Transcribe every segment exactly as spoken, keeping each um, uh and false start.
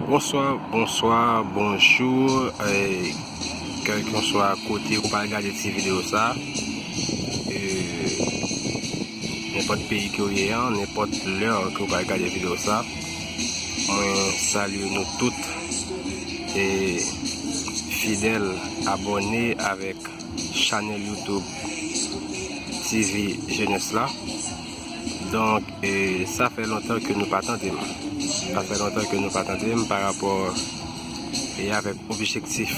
Bonswa, bonswa, bonjou, eh, kèlkanswa kote ou pral gade ti videyo sa, eh, nenpòt peyi ke w ye an, nenpòt lè ke w pral gade videyo sa, mwen salye nou tout, eh, fidèl abòne avèk chanèl YouTube T V Jenès la. Donk, eh, sa fè lontan ke nou pa tande m. Sa fè lontan ke nou pa tande m pa rapò e avèk objektif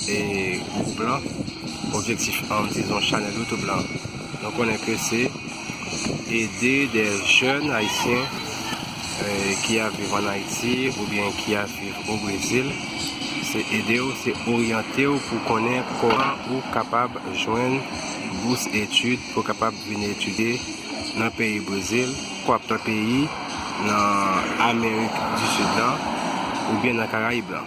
e gwoup lan, objektif, um, dizon, chanèl YouTube lan. Nou konnen ke se ede de jèn ayisyen, eh, ki ap viv ann Ayiti oubyen ki ap viv o Brezil. Se ede w, se oryante w pou konnen kòman ou kapab jwenn bous etid pou w kapab vin etidye nan peyi Brezil, kwa nan peyi nan Amerik di Sid lan, oubyen nan Karayib lan.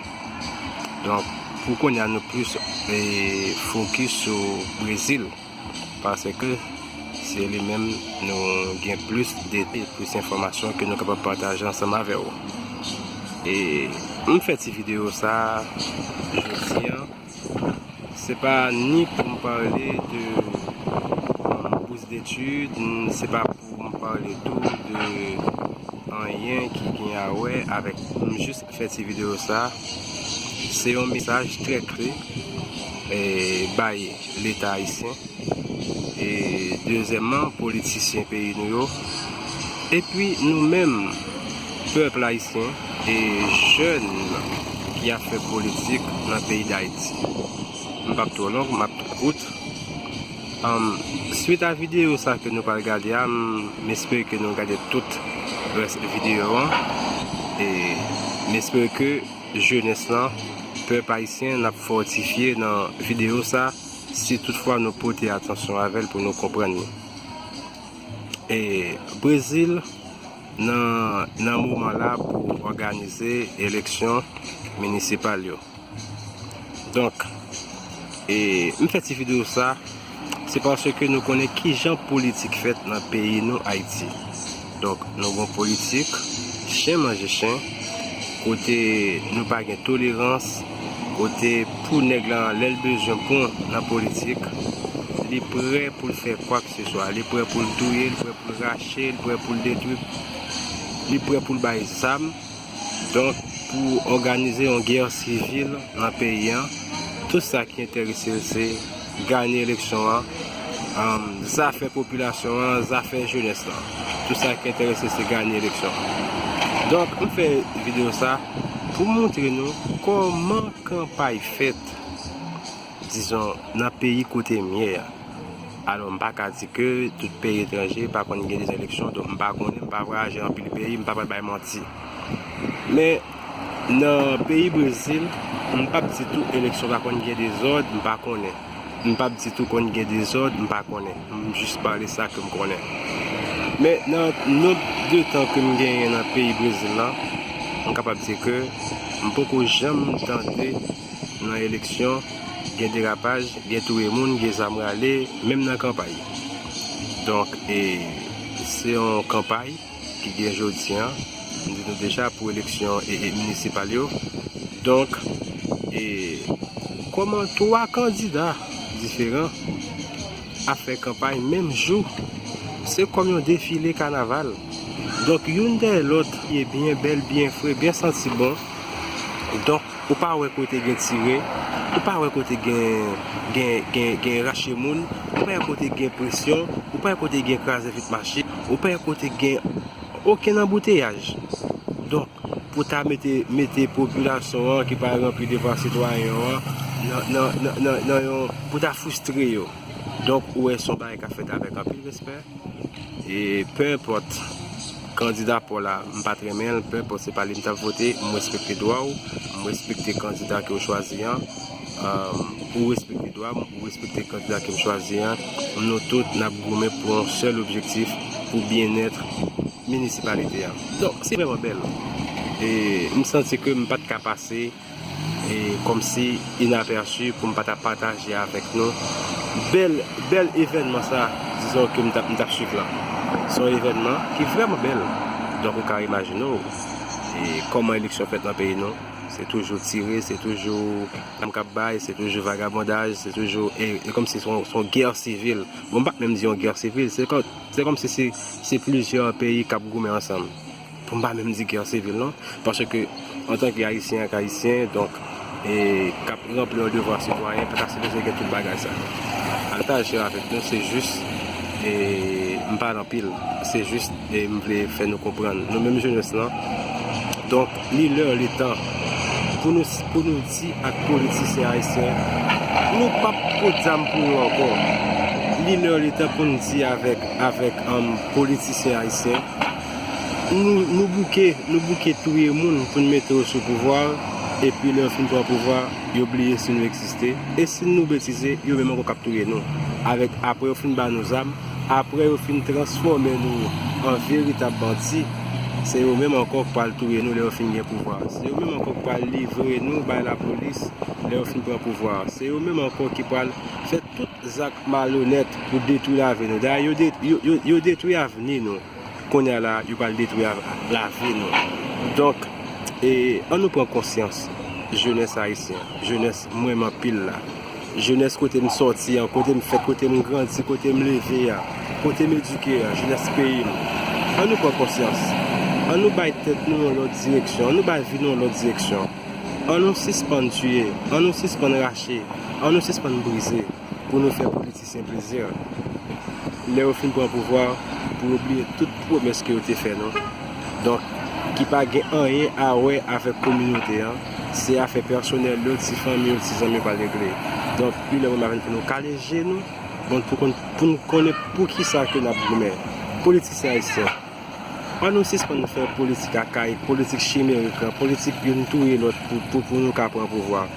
Donk, pou kounye a, nou plis, eh, fokis sou Brezil, paske se li menm nou gen plis detay, plis enfòmasyon ke nou kapab pataje ansanm avè w. E m fè ti videyo sa jodi an, se pa ni pou m pale de, um, bous detid, n-, se pa pou m pale tou de anyen ki gen a wè avèk, m jis fè ti videyo sa. Se yon mesaj trè klè, eh, bay Leta ayisyen. E dezyèmman, politisyen peyi nou yo. Epi nou menm, pèp ayisyen e jèn ki ap fè politik nan peyi Dayiti. M p ap twò long, m ap twò kout. Um, swit a videyo sa ke nou pral gade a, m, m espere ke nou gade tout rès videyo an. E m espere ke jenès lan, pèp ayisyen, n ap fòtifye nan videyo sa, si toutfwa nou pote atansyon avè l pou nou konprann li. E Brezil nan, nan moman la pou òganize eleksyon minisipal yo. Donk, e m fè ti videyo sa, se paske nou konnen kijan politik fèt nan peyi nou, Ayiti. Donk, nou gon politik chen manje chen, kote nou pa gen tolerans, kote pou nèg lan, lè l bezwen bon nan politik, li prè pou l fè kwakeseswa, li prè pou l touye, li prè pou l rache, li prè pou l detwi, li prè pou l bay zam. Donk, pou òganize yon gè sivil nan peyi an, tout sa ki enterese l se ganye eleksyon an, um, zafè popilasyon an, zafè jenès lan. Tout sa ki enterese l se ganye eleksyon an. Donk, m fè videyo sa pou montre nou kòman kanpay fèt, dizon, nan peyi kote m ye a. Alò, m pa ka di ke tout peyi etranje pa konn gen dezòd eleksyon, donk m pa konnen, m pa vwayaje anpil peyi, m pa pral bay manti. Men, nan peyi Brezil, m p ap di tou eleksyon pa konn gen dezòd, m pa konnen. M p ap di tou konn gen dezòd, m pa konnen. M jis pale sa ke m konnen. Men, nan nonb de tan ke m genyen nan peyi Brezil la, m kapab di ke m poko janm tande nan eleksyon, gen derapaj, gen touye moun, gen zam rale, menm nan kanpay. Donk, e, se yon kanpay ki gen jodi an, m di nou deja pou eleksyon e, e minisipal yo. Donk, e, kòman twa kandida diferan ap fè kanpay menm jou. Se kòm yon defile kanaval. Donk, youn dèyè lòt, ye byen bèl, byen fre, byen santi bon. Donk, ou pa wè kote gen tire, ou pa wè kote gen, gen, gen, gen rache moun, ou pa wè kote gen presyon, ou pa wè kote gen kraze vit machin, ou pa wè kote gen okenn anbouteyaj. Donk, pou ta mete, mete popilasyon an ki pa ranpli devwa sitwayen yo an nan, nan, nan, nan, nan yon, pou ta fristre yo. Donk, ou wè se yon bagay k ap fèt avèk anpil respè. E pe enpòt kandida pa w la, m pa t renmen l, pe enpòt se pa li m t ap vote, m respekte dwa w, m respekte kandida ke w chwazi an. Um, ou respekte dwa m, ou respekte kandida ke m chwazi an. Nou tout n ap goumen pou yon sèl objektif, pou byennèt minisipalite a. Donk, se vrèman bèl. E m santi ke m pa t ka pase, e kòmsi inapèsi pou m pa ta pataje avèk nou bèl, bèl evènman sa, dizon ke m t ap, m t ap swiv la. Se yon evènman ki vrèman bèl. Donk, ou ka imajine w, e kòman eleksyon fèt nan peyi nou. Se toujou tire, se toujou zam k ap bay, se toujou vagabondaj, se toujou, e, e kòmsi se yon, se yon gè sivil. Bon, m pa t menm di yon gè sivil, se kòm, se kòmsi se, se plizyè peyi k ap goumen ansanm. Pou m pa menm di gè sivil, non. Paske, antanke Ayisyen ak Ayisyen, donk, e k ap ranpli yon devwa sitwayen, pa ta sipoze gen tout bagay sa yo. Al taje avèk nou, se jis, e m pale anpil, se jis, e m vle fè nou konprann. Nou menm jenès lan, donk, li lè, li tan pou nou, pou nou di ak politisyen ayisyen, nou p ap pot zam pou yo ankò. Li lè, li tan pou n di avèk, avèk, um, politisyen ayisyen, nou, nou bouke, nou bouke touye moun pou n mete yo sou pouvwa, epi lè yo fin pran pouvwa, yo bliye si nou egziste. E si nou betize, yo menm ankò k ap touye nou. Avèk, apre yo fin ba nou zam, apre yo fin transfòme nou an veritab bandi, se yo menm ankò k pral touye nou lè yo fin gen pouvwa. Se yo menm ankò k pral livre nou bay lapolis lè yo fin pran pouvwa. Se yo menm ankò ki pral fè tout zak malonèt pou detwi lavi nou. Dayè, yo de-, yo, yo, yo detwi avni nou. Kounye a la, yo pral detwi av-, lavi nou. Donk, e, ann nou pran konsyans, jenès ayisyen, jenès mwen m anpil la, jenès kote m sòti an, kote m fèt, kote m grandi, kote m leve a, kote m edike a, jenès peyi m. Ann nou pran konsyans. Ann nou bay tèt nou yon lòt direksyon. Ann nou bay vi nou yon lòt direksyon. Ann nou sispann tiye. Ann nou sispann rache. Ann nou sispann brize pou nou fè politisyen plezi. Lè yo fin pran pouvwa, pou yo bliye tout pwomès ke yo te fè nou. Donk, ki pa gen anyen a wè avèk kominote an. Se afè pèsonèl yo, ti fanmi yo, ti zanmi yo pral regle. Donk, li lè mwen m avè n pou nou kale je nou, bon, pou konn, pou n konnen poukisa ke n ap goumen. Politisyen ayisyen, ann nou sispann fè politik akayik, politik chimerik lan, politik youn touye lòt pou, pou, pou nou ka pran pouvwa.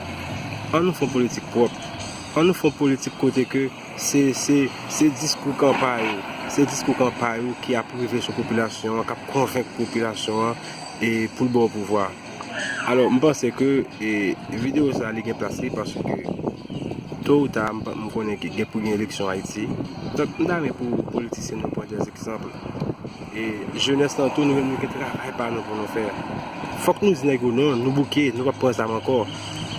Ann nou fè yon politik pwòp. Ann nou fè yon politik kote ke se, se, se diskou kanpay ou, se diskou kanpay ou ki ap rive sou popilasyon an, k ap konvenk popilasyon an, e pou l ba w pouvwa. Alò, m panse ke, e, videyo sa a, li gen plas li, paske to ou ta, m pa, m konnen ke gen pou gen eleksyon Ayiti. Donk, m ta renmen pou politisyen nou pran dè egzanp. E jenès lan tou, nou menm, nou gen travay pa nou pou nou fè. Fòk nou di nèg yo non, nou bouke, nou p ap pran zam ankò.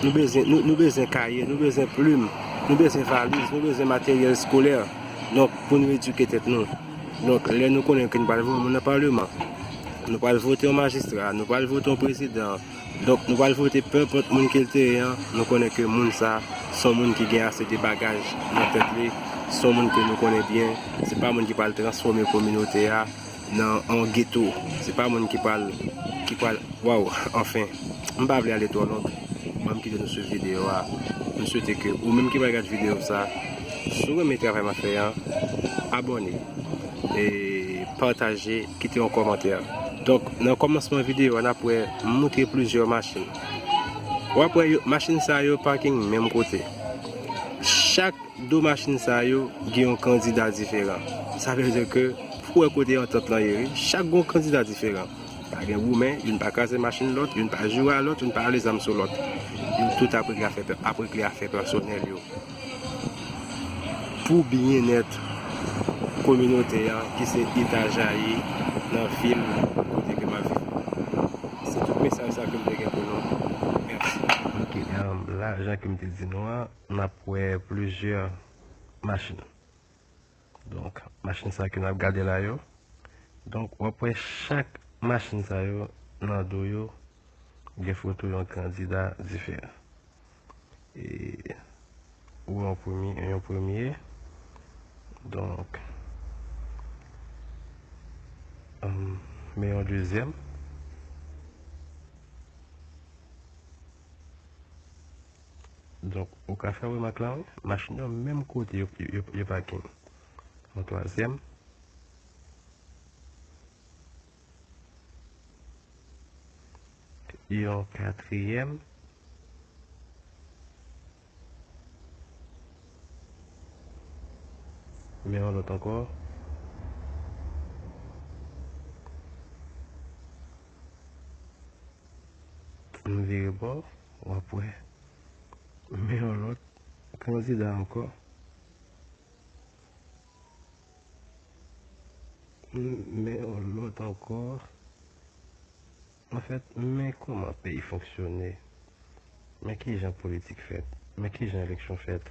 Nou bezwen, nou, nou bezwen kaye, nou bezwen plim, nou bezwen valiz, nou bezwen materyèl eskolè. Donk, pou nou edike tèt nou. Donk, lè nou konnen ke nou pral voye moun nan palman, nou pral vote yon majistra, nou pral vote yon prezidan, donk, nou pral vote penpòt moun ke l te ye an, nou konnen ke moun sa, se yon moun ki gen ase de bagaj nan tèt li, se yon moun ke nou konnen byen, se pa moun ki pral transfòme kominote a nan yon geto, se pa moun ki pral, ki pral, waw, anfen, m pa vle ale twò long, ban m kite nou swiv videyo a, m swete ke ou menm ki pral gade videyo sa, si w renmen travay m ap fè an, abòne, e pataje, kite yon kòmantè. Donk, nan kòmansman videyo a, n ap wè, m montre plizyè machin. W ap wè yo, machin sa yo paking menm kote. Chak do machin sa yo gen yon kandida diferan. Sa vle di ke pou w wè kote antant lan ye, wi, chak gen yon kandida diferan. Pa gen goumen, youn pa kraze machin lòt, youn pa joure a lòt, youn pa ale zam sou lòt. Yo tout ap regle afè pè-, ap regle afè pèsonèl yo. Pou byennèt kominote an, ki se eta Jayi nan vil kote ke m ap viv. Se tout mesaj sa ke m te gen pou nou. Mèsi. Ok, um, la, jan ke m te di nou an, n ap wè plizyè machin. Donk, machin sa ke n ap gade la yo. Donk, w ap wè chak machin sa yo nan do yo gen foto yon kandida diferan. E, ou yon premye, yon premye. Donk, um, men yon dezyèm. Donk, ou ka fè remak la, wi. Machin yo menm kote yo, yo, yo, yo paking. Yon twazyèm. Yon katriyèm. Men yon lòt ankò. M vire bò, w ap wè. Men yon lòt kandida ankò. Men yon lòt ankò. Anfèt, men kòman peyi fonksyone, men kijan politik fèt, men kijan eleksyon fèt.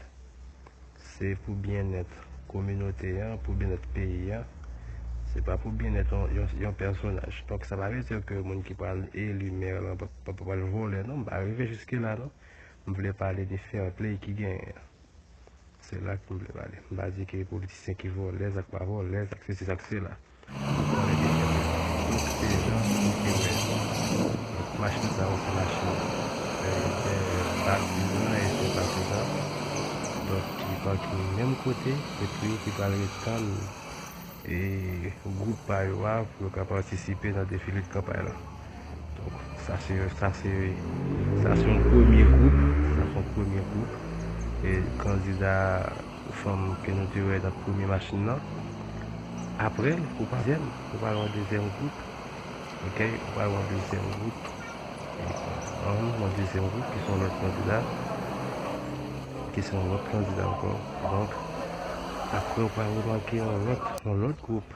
Se pou byennèt kominote an, pou byennèt peyi an. Se pa pou byennèt yon, yon, yon pèsonaj. Donk, sa pa vle di ke moun ki pral eli mè lan pa, pa, pa pral vòlè, non. M pa rive jiske la, non. M vle pale de fair play ki genyen an. Se la ke m vle pale. M pa di ke politisyen ki vòlè, sa k pa vòlè, sa k sesi, sa k sela. M pale de fair play. Donk, se jan m te wè. Donk, machin sa yo, se machin, e, e, patizan e senpatizan. Donk, ki pake menm kote, epi ki pral ret tann e gwoup pa yo a pou yo ka patisipe nan defile de kanpay la. Donk, sa se, sa se, sa se yon premye gwoup, sa se yon premye gwoup e kandida fanm ke nou te wè nan premye machin nan. Apre l, ou pa dezyèm, ou pral wè yon dezyèm gwoup. Ok, ou pral wè yon dezyèm gwoup. Yon dezyèm gwoup ki se yon lòt kandida, ki se yon lòt kandida ankò. Donk, apre ou pral remake yon lòt, yon lòt gwoup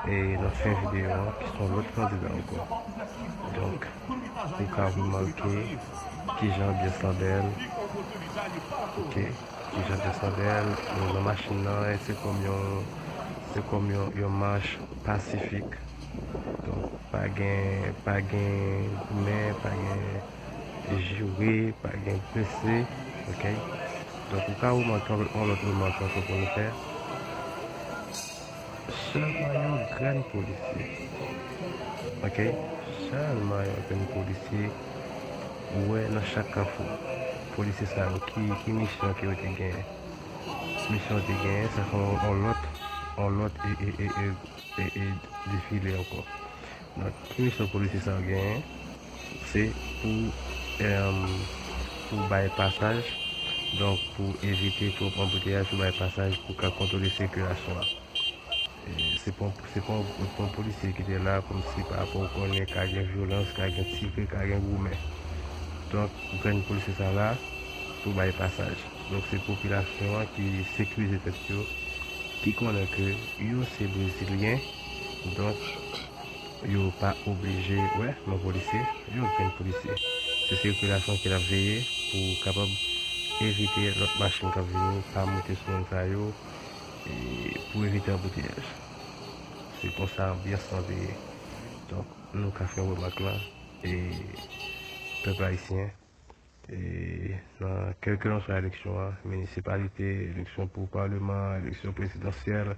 e nan fen videyo an, ki se yon lòt kandida ankò. Donk, ou ka remake kijan anbyans lan bèl. Ok, kijan anbyans lan bèl. Nou nan machin nan, e se kòm yon, se kòm yon, yon mach pasifik. Donk, pa gen, pa gen goumen, pa gen jire, pa gen blese, ok? Donk, ou ka remake yon lòt, yon lòt remak ankò pou nou fè. Sèlman yon grenn polisye. Ok? Sèlman yon grenn polisye. Ou wè nan chak kafou. Polisye sa yo, ki, ki misyon ke yo te genyen? Misyon yo te genyen, se fè yon, yon lòt, yon lòt e, e, e, e, e, e defile ankò. Donk, ki misyon polisye sa yo genyen? Se pou, em, pou bay pasaj, donk, pou evite twòp anbouteyaj, pou bay pasaj, pou ka kontwole sikilasyon an. E se pa, se pa yon, pa yon polisye ki te la kòmsi pa rapò ou konnen ka gen vyolans, ka gen tire, ka gen goumen. Donk, grenn polisye sa la pou bay pasaj. Donk, se popilasyon an ki sekirize tèt yo, ki konnen ke yo se Brezilyen. Donk, yo pa oblije wè yon polisye, yon grenn polisye. Se sikilasyon ke l ap veye pou kapab evite lòt machin k ap vini pa moute sou moun sa yo, e pou evite anbouteyaj. Se konsa anbyans lan te ye. Donk, nou ka fè remak lan, e pèp ayisyen, e nan kèlkelanswa eleksyon an, minisipalite, eleksyon pou palman, eleksyon prezidansyèl.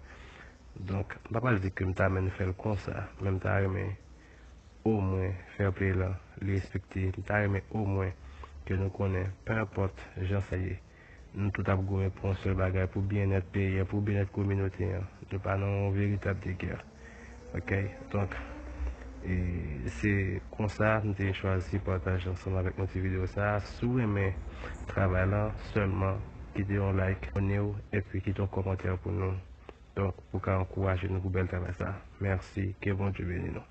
Donk, m pa pral di ke m ta renmen nou fè l konsa, men m ta renmen omwen fair play lan, li respekte. M ta renmen omwen ke nou konnen, pe enpòt jan sa ye, nou tout ap goumen pou yon sèl bagay, pou byennèt peyi an, pou byennèt kominote an. Nou pa nan yon veritab de gè. Ok? Donk, e se konsa m te chwazi pataje ansanm avèk nou ti videyo sa a. Si w renmen travay lan, sèlman kite yon like, abòne w, epi kite yon kòmantè pou nou. Donk, pou ka ankouraje nou pou bèl travay sa a. Mèsi, ke Bondye beni nou.